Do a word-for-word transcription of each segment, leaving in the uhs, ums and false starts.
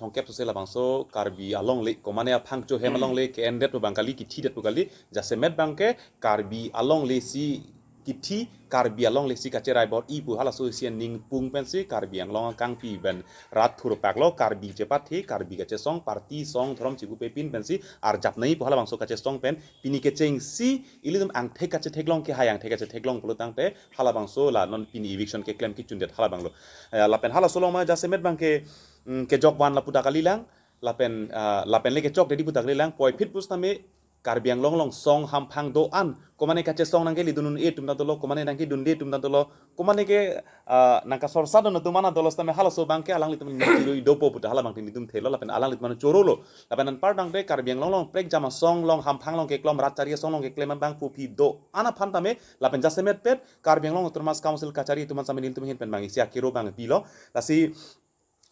thongkep sose labangso Karbi alongle, komane aphangcho hem alongle ke-endet pu bang kali, kithi det pu kali, jasemet bangke Karbi alongle si kithi, Karbi alongle si kacherai bor-i pu halaso isi aning pung pensi Karbi Anglong akangpi pen rat thurpak lo, Karbi chepathe, Karbi kachesong, party song, dhorom chibu pepin pensi arjap nai pu halabangso kachesong pen pini kechengsi ilitum angthek kachetheklong, kehai angthek kachetheklong pulo tangte halabangso la non pini eviction keklem kechundet halabanglo. Eh, lapen halaso along ma jasemet bangke, mm, kejok van lapu ta kalilang, lapen, ah, lapen le kechok dedi pu ta kalilang, puvoiphit pusitame Karbi Anglong along song hamphang do-an, komane kachesong nangkelidun un-e atum ta dolo, komane nangkedunde atum ta dolo, komane ke, ah, nangkasorsat dun atum ana dolo sitame halaso bangke alanglitum ningchirui dopo pu ta halabangke nelitum thelo, lapen alanglitum chorolo. Lapen anpar tangte Karbi Anglong along prekjam asong along hamphang along keklem, rat chari asong along keklem abang puphi do-an aphan tame, lapen jasemet pet Karbi Anglong Autonomous Council kachari atum an sitame nelitum ahin pen bang isi akero bang pilo. Lasi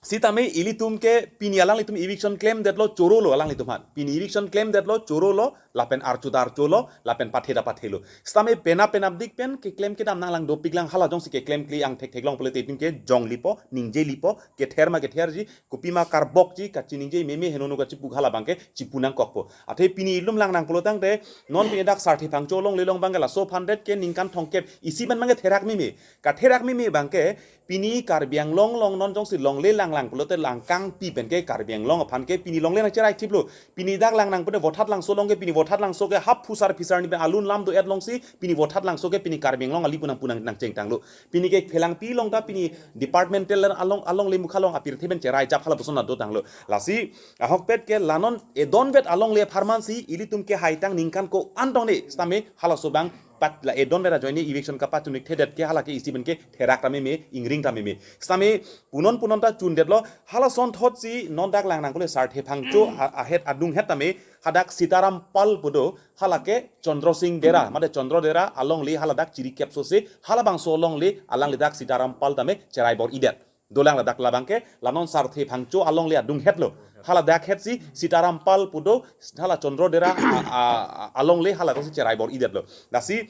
sitame ilitum ke pini alanglitum eviction klemdetlo, chorolo alanglitum aphan. Pini eviction klemdetlo, chorolo, lapen archu ta archulo, lapen pathe ta pathelo. Sitame penap penapdik pen keklem kedam nanglang dopiklang, hala jongsi keklem kli angthek theklong pulote itum ke jong lipo, ningje lipo, kether ma ketherji, kopima karbokji, kachiningje meme, henono kachipu halabangke chipu nangkokpo. Athe pini ilitum langnang pulo tangte, non pini dak Sarthe Phangcho alongle along bangke laso aphan det ke ningkan thongkep isi pen bangke therak meme. Katherak meme bangke pini Karbi Anglong along non jongsi longle langlang pulote langkangpi penke Karbi Anglong aphan ke pini longle nangcherai thiplo. Pini dak langnang pute Vothatlangso along ke pini Vothatlangso ke hap phusar phisar ni pen alun lam do-et longsi pini Vothatlangso ke pini Karbi Anglong ali pu nangpu nang nangchengtanglo. Pini ke Phelangpi along ta pini departmental along, alongle mukha along apirthe pen cherai jap halapuson na dotanglo. Lasi ahokpet ke la non edonvet alongle apharman si ilitum kehaitang ningkan ko-an tong ne sitame halaso bang pat la edonvet ajoine eviction kapachun-ik thedet ke hala ke isi pen ke therak ta meme, ingring ta meme. Sitame punon punon ta chundetlo, halasonthotsi non dak langnang pule Sarthe Phangcho a-, ahet adunghet tame hadak Sitaram Pal pu do, hala ke Chandra Sing Dera, mate Chandra Dera alongle haladak chirikep sose, halabangso alongle alangli dak Sitaram Pal tame cherai bor-idet. Dolang ladak labangke, la non Sarthe Phangcho alongle adunghetlo. Haladak hetsi Sitaram Pal pu do, hala Chandra Dera a, a, a, alongle haladak si cherai bor-idetlo. Lasi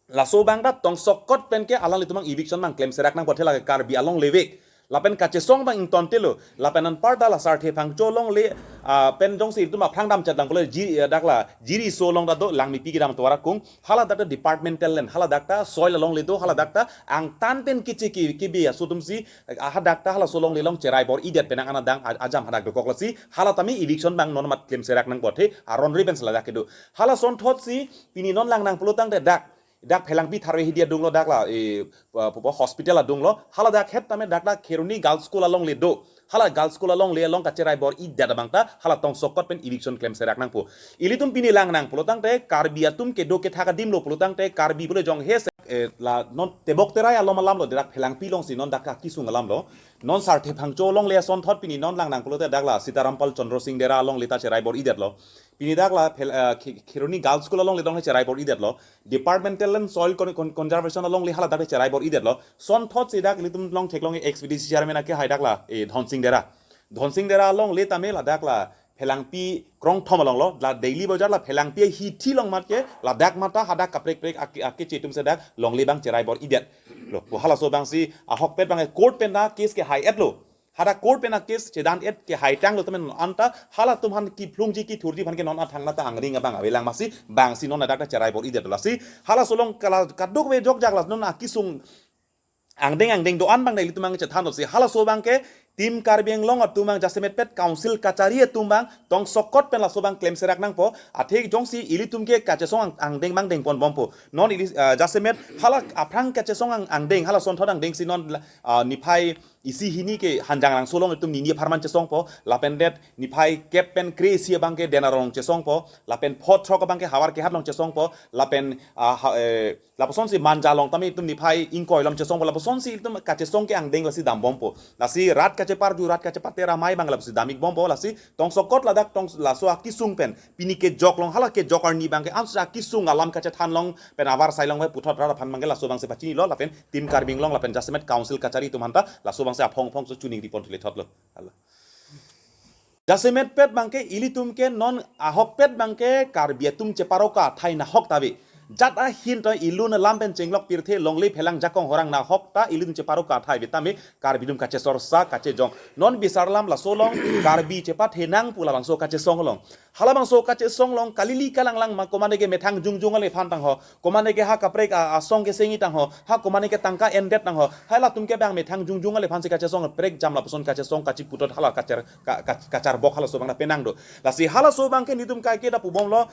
laso bang ta tongsokot penke alanglitum abang eviction bang klemserak nangpo, athe lake Karbi alongle vek. Lapen kachesong bang ingtontelo. Lapen anpar ta la Sarthe Phangcho alongle, ah, pen jongsi itum aphrang damchat lang pule ji, eh, dak la Jiriso along ta do Langmepi kedam atovar akung. Haladak ta departmental land, haladak ta soil alongle do, haladak ta angtan pen keche ke, kebi aso atumsi, ah, hadak ta halaso alongle along cherai bor-idet pen nang ana dang a-, ajam hadak dokok lasi, hala tame eviction bang non mat klemserak nangpo, athe aron ri pensi ladak kedo. Halasonthotsi pini non langnang pulo tangte dak, dak Phelangpi tharve hidi adunglo, dak la, eh, pu-, pu-, hospital adunglo, haladak het tame dak la Kheroni Girls School alongle do. Hala Girls School alongle along kacherai bor-idet abang ta hala tongsokot pen eviction klemserak nangpo. Ilitum pini langnang pulo tangte Karbi atum kedo kethak adimlo pulo tangte Karbi pule jong he se, eh, la non tebok terai alom alamlo, dak Phelangpi alongsi non dak akisung alamlo. Non Sarthe Phangcho alongle asonthot pini non langnang pulote dak la Sitaram Pal Chandra Sing Dera alongle ta cherai bor-idetlo. Pini dak la Phel-, eh, Khe-, Kheroni Girls School alongle along cherai bor-idetlo. Departmental Land Soil Con-, Con-, Conservation alongle haladak cherai bor-idetlo. Sonthotsi dak ilitum longtheklong ex V D C chairman akehai dak la, eh, Dhonsing Dera. Dhonsing Dera alongle tame ladak la Phelangpi krongthom alonglo, la Daily Bazar la Phelangpi hithi along mat ke, ladak mat ta hadak kaprek prek ake, akeche atumsi dak longle bang cherai bor-idetlo. Pu halaso bangsi ahokpet bang court pen ta case kehai-etlo. Hadak court pen a case chedan-et kehaitanglo tame non anta halatum aphan kiphlungji kithurji aphan ke non athang na ta angring abang avelang, masi bangsi non ladak ta cherai bor-idet lasi. Halaso along kala kadokave jokjak la non akisung angdeng angdeng do-an bang ta ilitum abang chethanlo si. Halaso bangke Team Karbi Anglong atum abang jasemet pet council kachari atum abang tongsokot pen laso bang klemserak nangpo. Athe jongsi ilitum ke kachesong ang-, angdeng bang dengponbompo. Non ili, ah, jasemet hala aphrang kachesong ang-, angdeng, halasonthot angdengsi non, ah, niphai isi hini ke Hanjangrangso along itum nini apharman chesongpo, lapen det niphai kep pen kre-isi abangke Dena Rong chesongpo, lapen pho throk abangke Howraghat along chesongpo, lapen, ah, ha, eh, lapusonsi Manja along tame itum niphai ingkoi alom chesongpo, lapusonsi itum kachesong ke angdeng lasi dambompo. Lasi rat kacheparju, rat kachepate ramai abang lapusi dam-ikbompo, lasi tongsokot ladak tong laso akisung pen pini kejok along, hala kejok arni abangke ansi akisung alam kachethan along pen avarsai along pen puthot rat aphan abangke laso abangsi pachinilo, lapen Team Karbi Anglong lapen jasemet council kachari atum aphanta laso abangsi aphong aphongso chuningri pon thule thotlo. Hala. Jasemet pet abangke ilitum ke non ahokpet abangke Karbi atum cheparoka athai nahok ta ave. Jat ahin to ilun lam pen chenglok pirthe longle phelang jakong horang nahok ta ilun cheparo kathai vitamin Karbi atum kachesor sa kachejong. Non bisar lam laso along Karbi chepathenang pu labangso kachesong along. Halabangso kachesong along kalili kalanglang ma komane ke methang jungjung ale phan tangho. Komane ke ha kaprek a, asong ke sengi tangho. Ha komane ke tangka endet tangho. Halatum ke bang methang jungjung ale phan si kachesong prek jam lapuson kachesong kachiputot hala kachar ka, ka, kacharbok halaso abang na penang do. Lasi halaso abang ke nitum kaike ta pubomlo.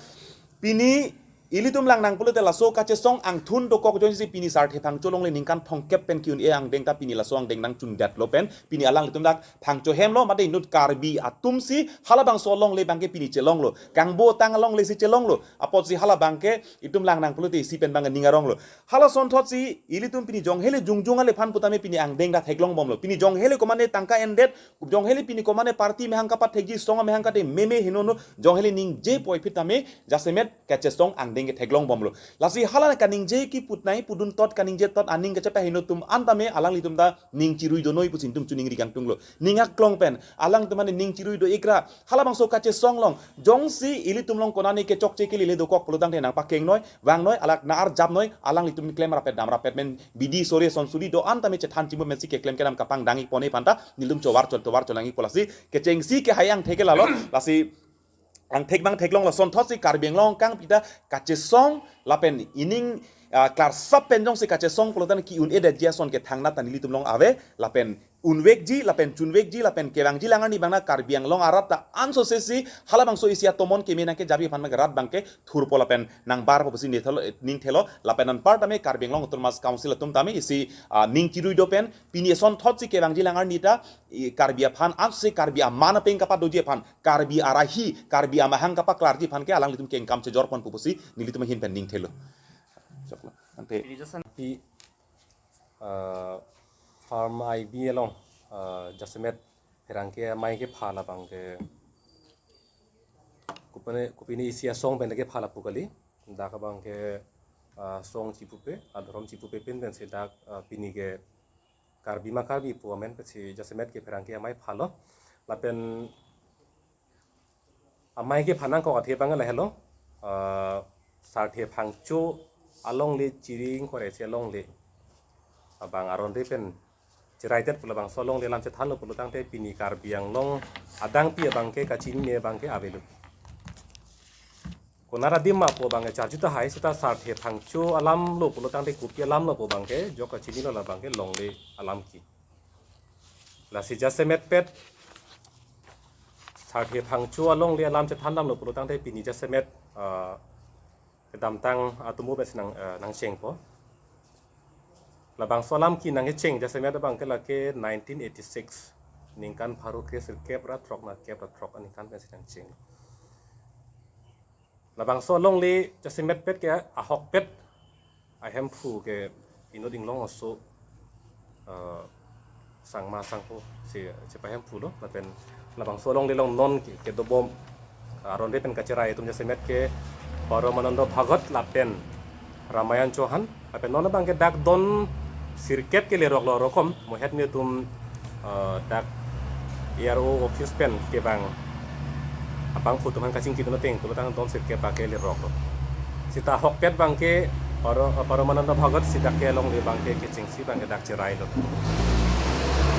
Pini ilitum lang nang pulote laso kachesong angthun dokok ajoine si pini Sarthe Phangcho alongle ningkan thomkep pen ki-un-e angdeng ta pini laso angdeng nangchundet lo pen pini alanglitum dak Phangcho hem lo mate inut Karbi atum si halabangso alongle abang ke pini chelonglo. Kangbo tang alongle si chelonglo. Apotsi hala abang ke itum lang nang pulote isi pen abang ning aronglo. Halason thot si ilitum pini jonghele jungjung ale phan putame pini angdeng dak theklong bomlo. Pini jonghele komane tangka endet, jonghele pini komane party mehang kapathekji, song mehang kate meme henono, jonghele ningje poi phitame jasemet kachesong angdeng ke theklong bomlo. Lasi hala kaningje kiputnai pudun tot kaningje tot aning kachepaheno atum an tame alanglitum ta ning chirui donoi pusi itum chuning ri kangtunglo. Ning aklong pen alangtum an ning chirui do ikra. Halabangso kachesong along jongsi ilitum along konane kechokche kelile dokok pulo tangte nangpakengnoi, vangnoi, alak na arjapnoi, alanglitum klem rapet dam rapet men bidi sore son suri do an tame chethan chimu men si keklem kedam kapangdang ik pon-e aphan ta nelitum chovar chol tovar chol nang ik pu lasi kechengsi kehai angthek ke lalo. Lasi angthek abang theklong lason thot si Karbi Anglong kangpi ta kachesong lapen ining ah, klarsap pen jongsi kachesong pulo tangte ki-un-edetji ason ke thangnat ta nelitum along ave lapen unvekji lapen chunvekji lapen kevangji lang arni abang na Karbi Anglong arat ta anso sesi halabangso isi atomon keme nangkejapji aphan abang ke rat abang ke thurpo lapen nangbarpo pusi nithelo, ningthelo lapen anpar tame Karbi Anglong Autonomous Council atum tame isi ah, ning chirui do pen pini ason thot si kevangji lang arni ta i Karbi aphan ansi Karbi aman apeng kapadoji aphan Karbi arahi Karbi amahang kapaklarji aphan ke alanglitum kengkam chejor ponpo pusi nelitum ahin pen ningthelo. Choklo. Ante. Pi ah, farm I B along ah, jasemet pherangke amei kepha labang ke kopine kopine isi asong pen kepha lapu kali. Dak abang ke ah, song chipupe, adhorom chipupe pen pensi dak ah, pini ke Karbi ma Karbi pu amen pensi jasemet ke pherangke amei phalo. Lapen amei kepha nangkok athe abang lahelo. Ah, Sarthe Phangcho alongle chiring kore si alongle abang aron re pen chiraidet pu labangso alongle alam chethanlo pulo tangte pini Karbi Anglong adangpi abang ke kachinine abang ke avelo. Konat adim ma pu abang ke charju tahai seta Sarthe Phangcho alam lo pulo tangte kopi alam lo pu abang ke jok kachinilo labang ke longle alam ke. Lasi jasemet pet Sarthe Phangcho alongle alam chethan damlo pulo tangte pini jasemet ah, kedamtang atumu pensi nang ah, nangchengpo. Labangso alam ke nangkecheng jasemet abang ke lake nineteen eighty-six ningkan pharo kre sirkep ra throk na kep ra throk aningkan pensi nangcheng. Labangso alongle jasemet pet ke ahokpet ahemphu ke inut inglong aso ah, sangma sangpo si chepahemphu lo lapen labangso alongle along non ke kedobom aron re pen kacherai atum jasemet ke Paramananda Bhagat lapen Ramayan Chauhan lapen non abang ke dak don sirkep ke lerok lo rokom mohet netum ah, dak A R O office pen kevang abang photo man kachingki dun ateng pulo tang don sirkep abang ke lerok lo. Seta ahokpet abang ke Paro Paramananda Bhagat si dak ke alongle abang ke kechengsi abang ke dak cherailo.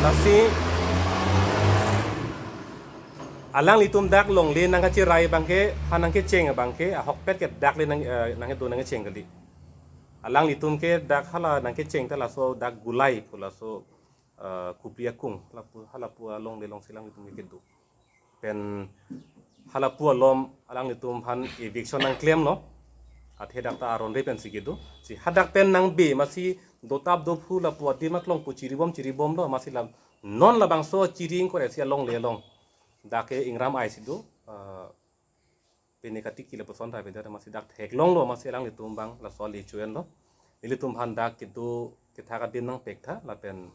Lasi alanglitum dak longle nangkacherai abang ke ha nangkecheng abang ke ahokpet ke dak le nang eh, nangkedo nangkecheng kali. Alanglitum ke dak hala nangkecheng ta laso dak gulai pu laso eh, kupri akung halapu halapu alongle alongsi alanglitum ke kedo. Pen halapu alom alanglitum aphan eviction nangklemlo. Athe dak ta aron re pensi kedo. Si hadak pen nangbe masi dotap dophu lapu adim aklong pu chiribom chiribomlo masi lam non labangso chiring kore si alongle along. Dak ke ingram ai si do. Eh, pini katiki lapuson ta beda masi dak theklonglo masi alanglitum abang laso ali chuenlo. Nelitum aphan dak kedo kethak adim nangpek tha lapen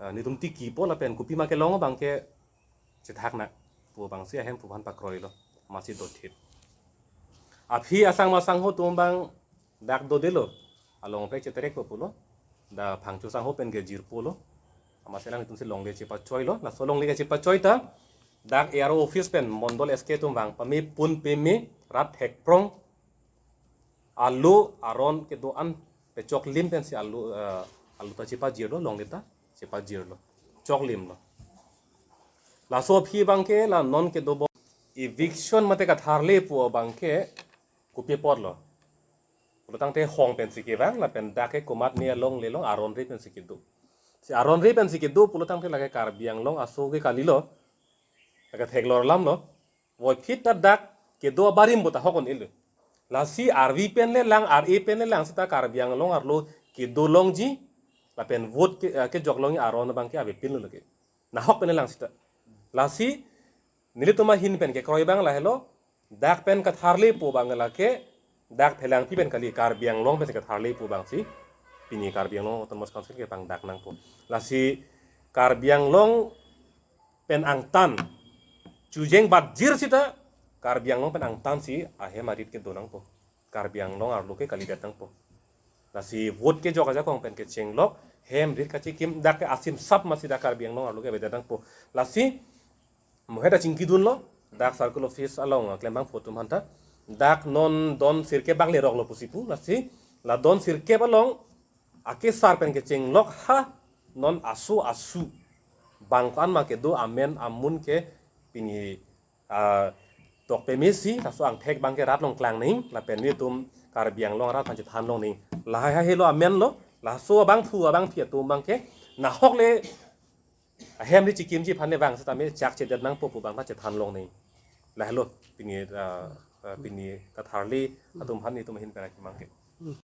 eh, netum tikipo lapen kopi ma kelong abang ke chethak na pu abang si ahemphu aphan pakroilo masi dothip. Aphi asangma asangho atum abang dak dodelo. Along pek cheterekpo pulo. Da Phangcho asangho pen ke jirpo lo. Amatsi alanglitum si longle chepachoilo. Laso longle ke chepachoi ta dak A R O office pen Mondol S K atum vang pame pun peme rat hekprong Alo aron kedo-an pechoklim pensi alo, eh, alo ta chepajirlo, longle ta chepajirlo, choklimlo. Laso aphi abangke la non kedo bom eviction mate katharle pu abangke kopi apotlo pulo tangte hong pensi kevang lapen dak ke komatne alongle along aron ri pensi kedo. Si aron ri pensi kedo pulo tangte lake Karbi Anglong aso ke kalilo. Lake theklor alamlo. Voiphit ta dak kedo abarim bo ta hok un-elo. Lasi arvi pen le lang, ar-e pen le lang seta Karbi Anglong arlo kedo longji lapen vote ke, eh, kejok longji aron abangke avepinlo lake. Nahok pen le lang seta. Lasi nelitum ahin pen kekroi abang lahelo, dak pen katharle pu abang lake dak Phelangpi pen kali, Karbi Anglong pensi katharle pu abangsi pini Karbi Anglong Autonomous Council kepangdak nangpo. Lasi Karbi Anglong pen angtan chujeng batjir seta Karbi Anglong pen angtansi ahem arit kedo nangpo. Karbi Anglong arlo ke kalidet nangpo. Lasi vote kejok ajakong pen kechenglok, hem rit kachikim, dak ke asim sap masi dak Karbi Anglong arlo ke avedet nangpo. Lasi mohet achingkidunlo, dak circle office along klembangpo atum aphanta. Dak non don sirkep bak leroklo pusi pu, lasi la don sirkep along akesar pen kechenglok ha non aso asu bang ko-an ma kedo amen amun ke pini, ah, tokpemesi laso angthek abangke rat along klang nangji lapen nelitum Karbi Anglong arat aphan chethan long nangji. Lahai ha helo amenlo, laso abangphu abangphi atum abangke nahok le ahem ri chikimji aphan le vang setame chak chedet nangpo pu abang ta chethan long nangji. Lahelo pini, ah, ah, pini katharle atum aphan nelitum ahin pen akemang ke.